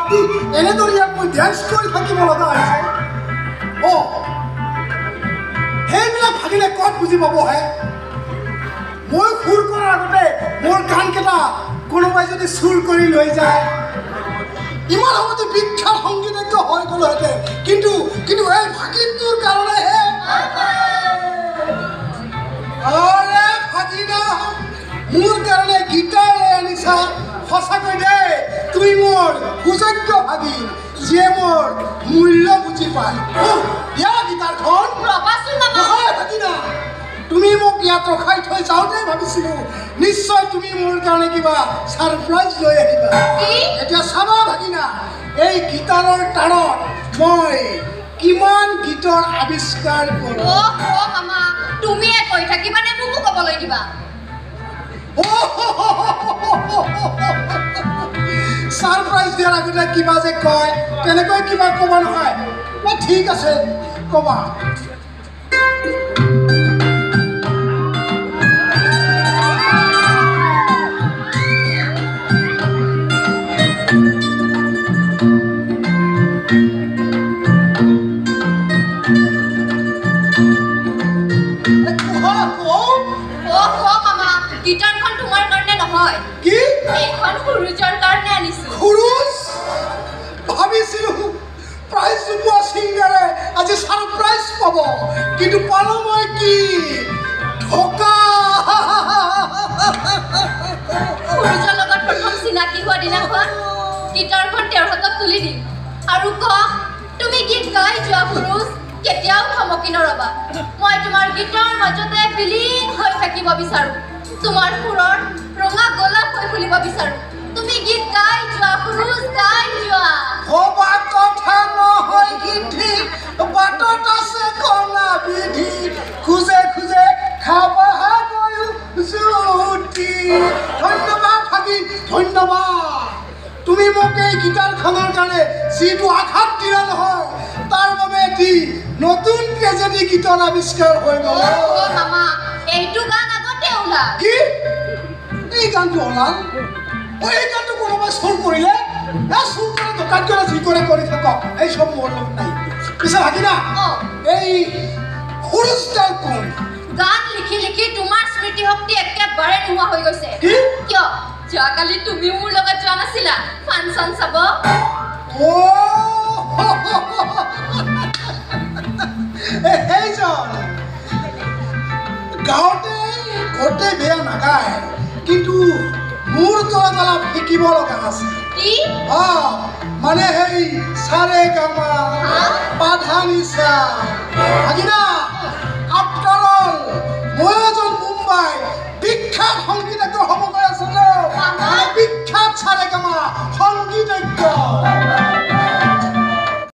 দি এনেদৰে ইয়াত মই ডেন্স কৰি থাকিব লগা হৈছে। অ' সেইবিলাক ভাগিলে ক'ত বুজি পাব হে? মই সুৰ কৰাৰ আগতে মোৰ গানকেইটা কোনোবাই যদি চুৰ কৰি লৈ যায়, ইমান সময়তে বিখ্যাত সংগীতজ্ঞ হৈ গ'লোহেঁতেন, কিন্তু কিন্তু এই ভাগিনটোৰ কাৰণেহে। আৰে ভাগিনা, মোৰ কাৰণে গীটাৰ লৈ আনিছা, সঁচাকৈ দেই তুমি মোৰ সুযোগ্য ভাগিন, যিয়ে মোৰ মূল্য বুজি পায়। দিয়া গীটাৰখন। নহয় ভাগিনা, তুমি মোক ইয়াত ৰখাই থৈ যাওঁতে ভাবিছিলোঁ নিশ্চয় তুমি মোৰ কাৰণে কিবা ছাৰপ্ৰাইজ লৈ আহিবা। এতিয়া চাবা ভাগিনা, এই গীটাৰৰ তাঁৰত মই কিমান গীতৰ আৱিষ্কাৰ কৰোঁ। তুমিয়ে কৈ থাকিবানে মোকো ক'বলৈ দিবা? ছাৰপ্ৰাইজ দিয়াৰ আগতে কিবা যে কয় তেনেকৈ কিবা ক'বা নহয়? ঠিক আছে, ক'বা। গীটাৰখন তোমাৰ কাৰণে নহয়। কি? এইখন সুৰুজৰ কাৰণে আনিছো। সুৰুজ? ভাবিছিলো প্ৰাইজ নোপোৱা ছিংগাৰে আজি ছাৰপ্ৰাইজ পাব, কিন্তু পালো মই কি? ধোকা। সুৰুজৰ লগত প্ৰথম চিনাকি হোৱা দিনাখন গীটাৰখন তেওঁৰ হাতত তুলি দিম আৰু কম, তুমি গীত গাই যোৱা সুৰুজ, কেতিয়াও থমকি নৰবা। মই তোমাৰ গীতৰ মাজতে বিলীন হৈ থাকিব বিচাৰো, তোমাৰ সুৰৰ ৰঙা গোলাপ হৈ ফুলিব বিচাৰো। তুমি গীত গাই যোৱা সুৰুজ, গাই যোৱা। ভবা কথা নহয় সিদ্ধি, বাটত আছে কণা বিধি, খোজে খোজে খাবা জুতি। ধন্যবাদ ভাগিন, ধন্যবাদ। তুমি মোক এই গীটাৰখনৰ কাৰণে যিটো আঘাত দিলা নহয়, তাৰ বাবে এটি নতুন ট্ৰেজেডি গীতৰ আৱিষ্কাৰ হৈ গ'ল। মামা, এইটো গান আগতে ওলাল। কি? এই গানটো ওলাল? এই গানটো কোনোবাই চুৰ কৰিলে? চুৰ কৰে, দোকান কৰে, যি কৰে কৰি থাকক, এই চব মোৰ লগত নাই। পিছে ভাগিনা, এই সুৰুজডাল কোন? গান লিখি লিখি তোমাৰ স্মৃতিশক্তি একেবাৰে নোহোৱা হৈ গৈছে। কিয়? যোৱাকালি তুমিও মোৰ লগত যোৱা নাছিলা ফাংচন চাব? সেইজন গাঁৱতে গোটেই বেয়া নাগায়, কিন্তু মোৰ তলত অলপ শিকিব লগা আছে। অ, মানে সেই চাৰে গামা পাধা নিচা। ভাগিনা, আফটাৰ অল মই এজন মুম্বাই বিখ্যাত সংগীতজ্ঞ হ'ব গৈ আছো, বিখ্যাত চাৰে গামা সংগীতজ্ঞ।